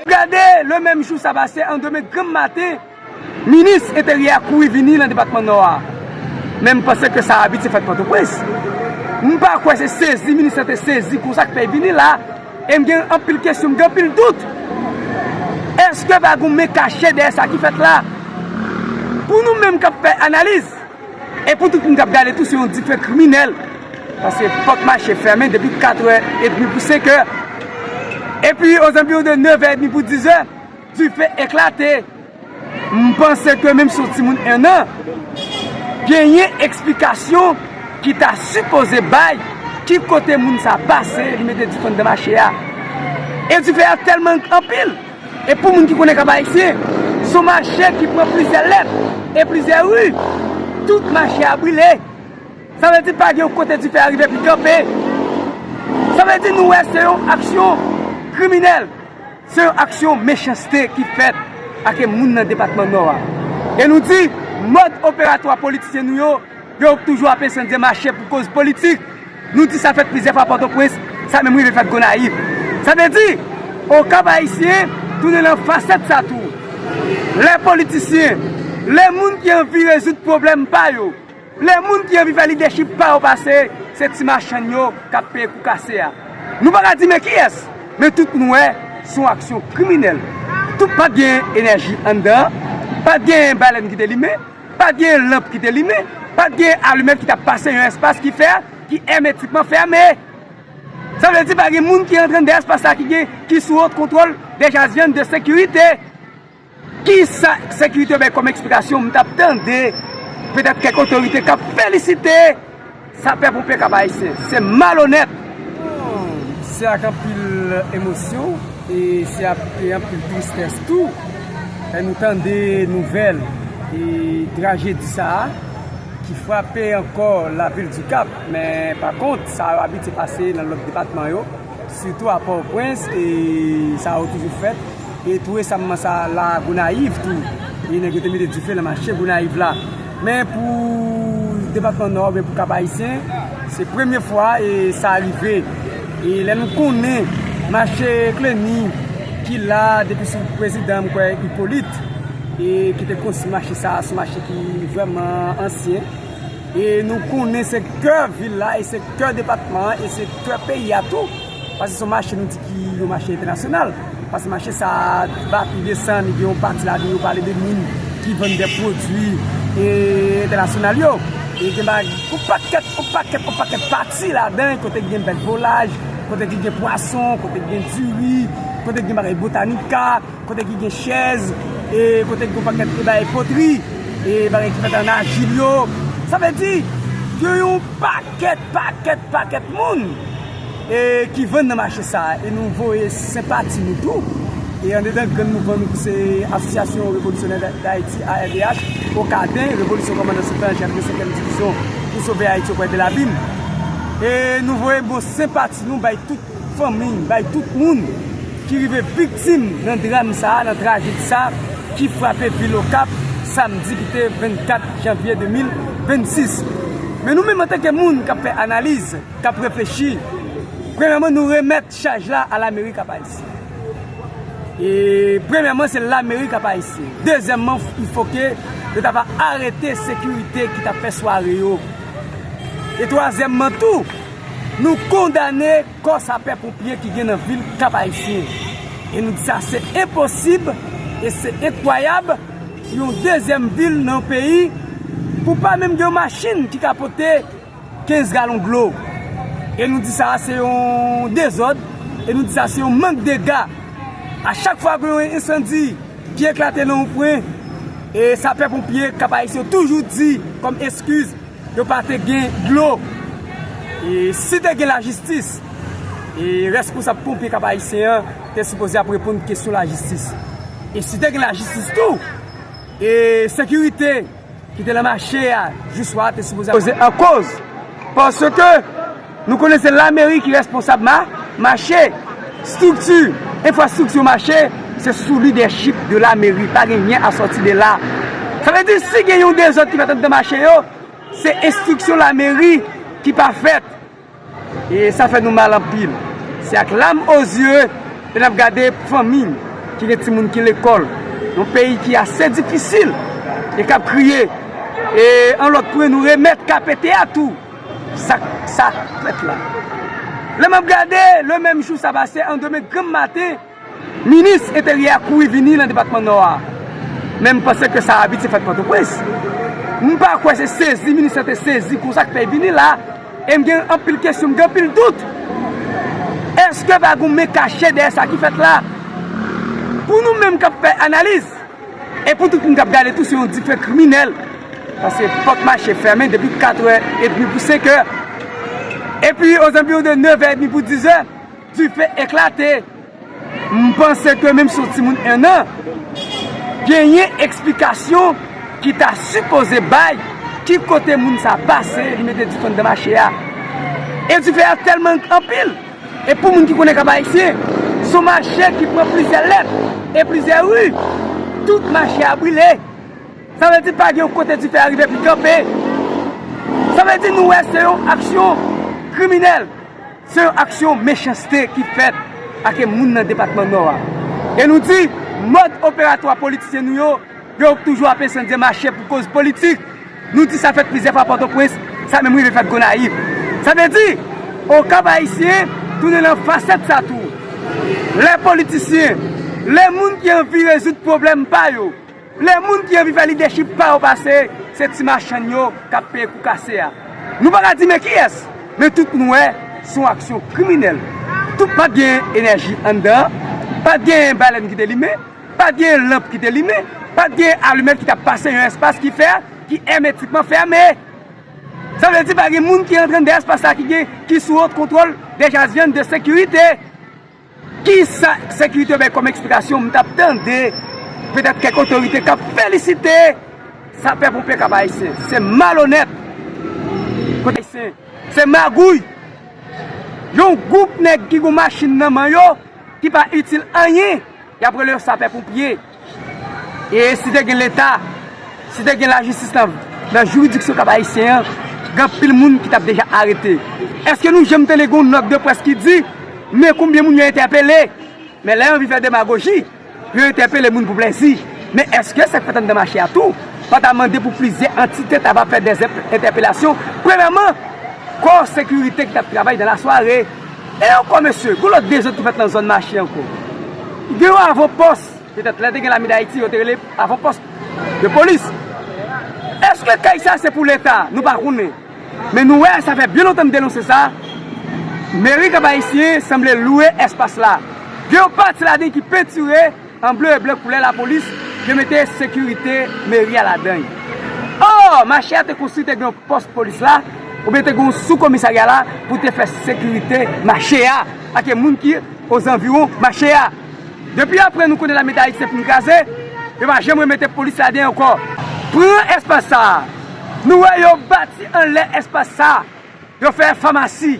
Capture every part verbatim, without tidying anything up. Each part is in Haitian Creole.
Gade, le menm jou sa pase, an demen granm maten, minis enteryè a kouri vini nan depatman Nò a. Men m panse ke sa abitye fèt Pòtoprens. M pa kwè se sezi minis lan te sezi konsa k fè l vini la. E m gen anpil kesyon, m gen anpil dout. Èske pa gen men kache dèyè sa ki fèt la? Pou nou menm k ap fè analiz, e pou tout moun k ap gade tou, se yon dife kriminèl. Paske pòt mache fèmen depi katrè edmi pou senkè. Epi, ozanviwon de nevè edmi pou dizè, dife eklate. M panse ke menm si yon timoun en an, genyen eksplikasyon ki ta sipoze bay ki kote moun sa pase, li mete dife anndan mache a. E dife a tèlman anpil. E pou moun ki konnen Kap Ayisyen, se yon mache ki pran plizyè lèt e plizyè ri. Tout mache a brile. Sa vle di pa gen yon kote dife a rive pi kanpe. Sa vle di nou wè se yon aksyon kriminèl, se yon aksyon mechanste ki fèt ak moun nan depatman Nò a. E nou di, mòd operatwa politisyen nou yo, yo toujou ap ensandye mache pou koz politik. Nou di sa fèt plizyè fwa Pòtoprens, sa menm rive fèt Gonayiv. Sa vle di, o Kap Ayisyen, tounen nan fasèt sa tou. Lè politisyen, lè moun ki anvi rezoud pwoblèm pa yo, lè moun ki anvi fè lidèchip pa yo pase, se ti machann yo k ap peye kou kase a. Nou pa ka di men kiyès, men tout moun wè se yon aksyon kriminèl. Tout, pa t gen enèji anndan an, pa t gen balèn ki te limen, pa t gen lanp ki te limen, pa t gen alimèt ki t ap pase yon espas ki fè, ki èmetikman fèmen. Sa vle di pa gen moun ki rantre anndan espas sa ki gen, ki sou wòt kontwòl de Jazz Viann de sekirite. Kisa sekirite bay kòm eksplikasyon? M t ap tande petèt kèk otorite k ap felisite sapè ponpye Kap Ayisyen. Se malonèt. Se ak anpil emosyon e se ak anpil tristès tou, e nou tande nouvèl e trajedi sa a ki frape ankò lavil di Kap. Men pa kont, sa yo abitye pase nan lòt depatman yo, sitou a Pòtoprens, e sa yo toujou fèt. E tou resamman sa la Gonayiv tou, e nèg yo te mete dife nan mache Gonayiv la. Men pou depatman Nò oubyen pou Kap Ayisyen, se premye fwa e sa rive. E lè nou konnen mache Kleni ki la depi sou prezidan, m kwè, Ipolit, e ki te konstwi mache sa a, se yon mache ki vrèman ansyen. E nou konnen se kè vil la, e se kè depatman an, e se kè peyi a tou. Paske se yon mache nou di ki yon mache entènasyonal. Paske mache sa a, va pi desann, gen yon pati ladan yo pale de moun ki vann de pwodui, e, entènasyonal yo. E gen ba-, yon pakèt, yon pakèt, yon pakèt pati ladan, kote ki gen bèt volaj, kote ki gen pwason, kote ki gen diri, kote ki gen bagay botanika, kote ki gen chèz, e kote ki gen yon pakèt de bagay potri, e bagay ki fèt an ajil yo. Sa vle di, gen yon pakèt, pakèt, pakèt moun, e ki vann nan mache sa a. E nou voye senpati nou tou. E andedan grenn mouvman nou ki se Asosyasyon Revolisyonè Dayiti, A R D H, Okaden, Revolisyon Kòmandan Sentanje, senkyèm divizyon pou sove Ayiti oprè de labim. E nou voye bon senpati nou bay tout fanmi, bay tout moun ki rive viktim nan dram sa a, nan trajedi sa a, ki frape vil Okap, samdi ki te vennkat janvye de mil vennsis. Men nou menm, antanke moun k ap fè analiz, k ap reflechi, premyèman, nou remèt chaj la a lameri Kap Ayisyen. E premyèman, se lameri Kap Ayisyen. Dezyèmman, il faut que yo ta va arete sekirite ki t ap fè sware yo. E twazyèmman tou, nou kondane kò sapè ponpye ki gen nan vil Kap Ayisyen. E nou di sa se enposib e se enkwayab yon dezyèm vil nan yon peyi pou pa menm gen yon machin ki ka pote kenz galon dlo. E nou di sa se yon dezòd, e nou di sa se yon mank dega. A chak fwa gen yon ensandi ki eklate nan yon pwen, e sapè ponpye Kap Ayisyen toujou di kòm eskiz yo pa te gen dlo. E si te gen lajistis, e reskonsab ponpye Kap Ayisyen an te sipoze ap reponn kesyon lajistis. E si te gen lajistis tou, e sekirite ki te nan mache a jou swa a te sipoze poze an koz. Paske nou konnen se lameri ki responsab ma, mache, estrikti, enfrastrikti mache, se sou lidèchip de lameri. Pa gen yen a sòti de la. Sa vle di, si gen yon dezòd ki fèt anndan mache yo, se enstriksyon lameri ki pa fèt. E sa fè nou mal anpil. Se ak lam o zye lè n ap gade fanmi ki gen timoun ki lekòl, yon peyi ki ase difisil e k ap kriye. E an lòt pwen, nou remèt K P T a tou sa, sa k fèt la. Lè m ap gade, le menm jou sa pase, an demen granm maten, minis enteryè a kouri vini nan depatman Nò a. Men m panse ke sa abitye fèt Pòtoprens. M pa kwè se sezi minis lan te sezi konsa k fè l vini la. E m gen anpil kesyon, m gen anpil dout. Èske pa gen men kache dèyè sa ki fèt la? Pou nou menm k ap fè analiz, e pou tout moun k ap gade tou, se yon dife kriminèl. Paske pòt mache fèmen depi katrè edmi pou senkè. Epi, ozanviwon de nevè edmi pou dizè, dife eklate. M panse ke menm si yon timoun en an, genyen eksplikasyon ki ta sipoze bay ki kote moun sa pase, li mete dife anndan mache a. E dife a tèlman anpil. E pou moun ki konnen Kap Ayisyen, se yon mache ki pran plizyè lèt e plizyè ri. Tout mache a brile. Sa vle di pa gen yon kote dife a rive pou kanpe. Sa vle di nou wè se yon aksyon kriminèl. Se yon aksyon mechanste ki fèt ak moun nan depatman Nò a. E nou di, mòd operatwa politisyen nou yo, yo toujou ap ensandye mache pou koz politik. Nou di sa fèt plizyè fwa Pòtoprens, sa menm rive fèt Gonayiv. Sa vle di, o Kap Ayisyen, tounen nan fasèt sa tou. Lè politisyen, lè moun ki anvi rezoud pwoblèm pa yo, lè moun ki anvi fè lidèchip pa yo pase, se ti machann yo k ap peye kou kase a. Nou pa ka di men kiyès, men tout nou wè se yon aksyon kriminèl. Tout, pa t gen enèji anndan, pa t gen balèn ki te limen, pa t gen lanp ki te limen, pa t gen alimèt ki t ap pase yon espas ki fè, ki èmetikman fèmen. Sa vle di pa gen moun ki rantre anndan espas la ki gen, ki sou wòt kontwòl de jazyann de sekirite. Kisa sekirite yo bay kòm eksplikasyon? M t ap tande petèt kèk otorite k ap felisite sapè ponpye Kap Ayisyen. Se malonèt. Kote Ayisyen, se magouy. Yon gwoup nèg ki gon machin nan men yo, ki pa itil anyen, y ap rele yo sapè ponpye. E si te gen Leta, si te gen lajistis nan, nan jiridiksyon Kap Ayisyen an, gen anpil moun ki t ap deja arete. Èske nou janm tande gen yon nòt de près ki di, men konbyen moun yo entèpele? Men lè yo anvi fè demagoji, yo entèpele moun pou plèzi. Men èske sa k fèt anndan mache a tou pa ta mande pou plizyè antite ta va fè dè entèpelasyon? Premyèman, kò sekirite ki t ap travay nan lasware. E ankò, mesye, gen lòt dezòd ki fèt nan zòn mache ankò. Gen yon avanpòs. Petèt lè te gen Lame Dayiti, yo te rele avanpòs de polis. Èske kay sa se pou Leta? Nou pa konnen. Men nou wè, sa fè byen lontan m denonse sa. Meri Kap Ayisyen sanble lwe espas la. Gen yon pati ladan ki pentire an ble e blan koulè lapolis, yo mete sekirite meri a ladan. Ò, mache a te konstwi, te gen yon pòs polis la, oubyen te gen yon sou komisarya la pou te fè sekirite mache a, ak moun ki ozanviwon mache a. Depi apre nou konnen Lame Dayiti se pou n kraze, yo pa janm remete polis ladan ankò. Pran espas sa a. Nou wè yo bati anlè espas sa a. Yo fè famasi.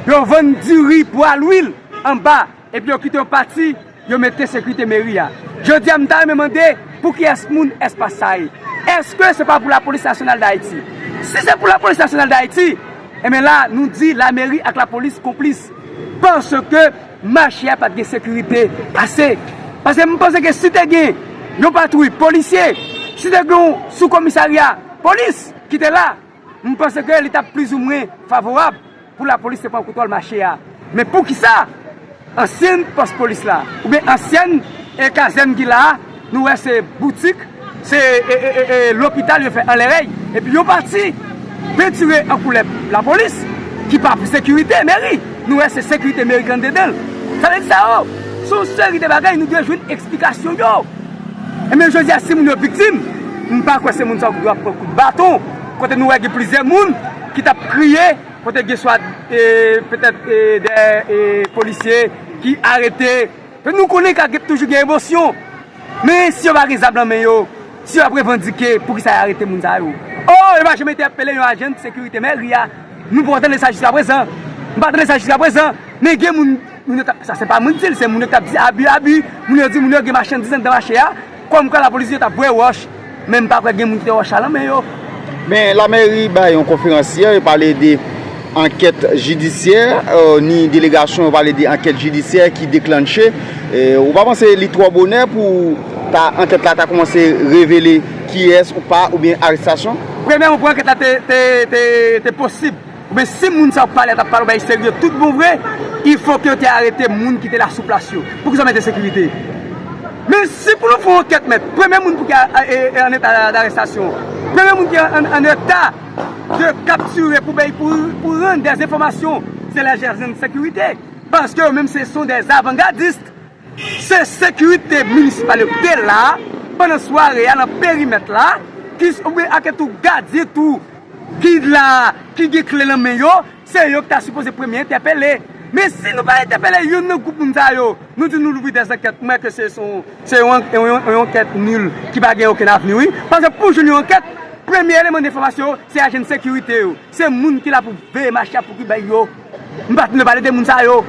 Yo vann diri, bwa, lwil anba. Epi yo kite yon pati, yo mete sekirite meri a. Jodi a, m ta renmen mande pou kiyès moun espas sa ye. Èske se pa pou Lapolis Nasyonal Dayiti? Si se pou Lapolis Nasyonal Dayiti, enben la, nou di lameri ak lapolis konplis. Paske mache a pa t gen sekirite ase. Paske m panse ke si te gen yon patwouy polisye, si te gen yon sou komisarya polis ki te la, m panse ke li t ap plizoumwen favorab pou lapolis te pran kontwòl mache a. Men poukisa ansyen pòs polis la, oubyen ansyen e kazèn ki la a, nou wè se boutik, se e, e, e, e, lopital yo fè anlè rèy, epi yon pati pentire an koulè lapolis ki pa pou sekirite meri. Nou wè se sekirite meri ki anndedan l. Sa vle di sa yo, se yon seri de bagay nou dwe jwenn eksplikasyon yo. Ebyen jodi a si moun yo viktim, m pa kwè se moun sa yo ki dwe ap pran kout baton, kote nou wè gen plizyè moun ki t ap kriye, kote gen swa e, petèt e, de e, polisye ki arete. Nou konnen ka gen toujou gen emosyon. Men si yo pa gen zam nan men yo, si yo ap revandike, poukisa yo arete moun sa yo? O, yo pa janm entèpele yon ajan de sekirite meri a. Nou poko tande sa jiskaprezan. Nou pa tande sa jiskaprezan. Men gen moun, moun yo t ap, sa se pa mwen ki di l, se moun yo k ap di abi, abi. Moun yo di moun yo gen machandiz anndan mache a. Kòmkwa lapolis yo t ap voye wòch. Men m pa kwè gen moun ki te wòch la nan men yo. Men lamèri bay yon konferans yè, yo pale de ankèt jidisyè, e, ni delegasyon yo pale de ankèt jidisyè ki deklanche. E, ou pa panse li twò bonè pou ta, ankèt la ta kòmanse revele kiyès ou pa oubyen arestasyon? Premyèman, pou ankèt la te, te, te, te posib, oubyen si moun sa yo k pale a t ap pale yon bagay serye tout bon vre, il faut ke yo te arete moun ki te la sou plas yo. Poukisa yo mete sekirite? Men si pou nou fè yon ankèt, mèt, premye moun pou ki a, a, e, e, an eta darestasyon, premye moun ki an, an eta de kaptire pou bay, pou, pou rann dè enfòmasyon, se lè ajan sekirite. Paske yo menm se son dè avangadis. Se sekirite minisipal yo ki te la pandan sware a nan perimèt la, ki oubyen ake tou gadye tou ki la, ki gen kle nan men yo, se yo ki ta sipoze premye entèpele. Men si nou pa entèpele youn nan gwoup moun sa yo, nou di nou louvri dè ankèt, m wè ke se, se yon, se yon, yon, yon, yon ankèt nil ki pa gen okenn avni, wi. Paske pou jwenn yon ankèt, premye eleman de enfòmasyon yo, se ajan sekirite yo. Se moun ki la pou veye mache a pou ki bay yo. M pa tande pale de moun sa yo.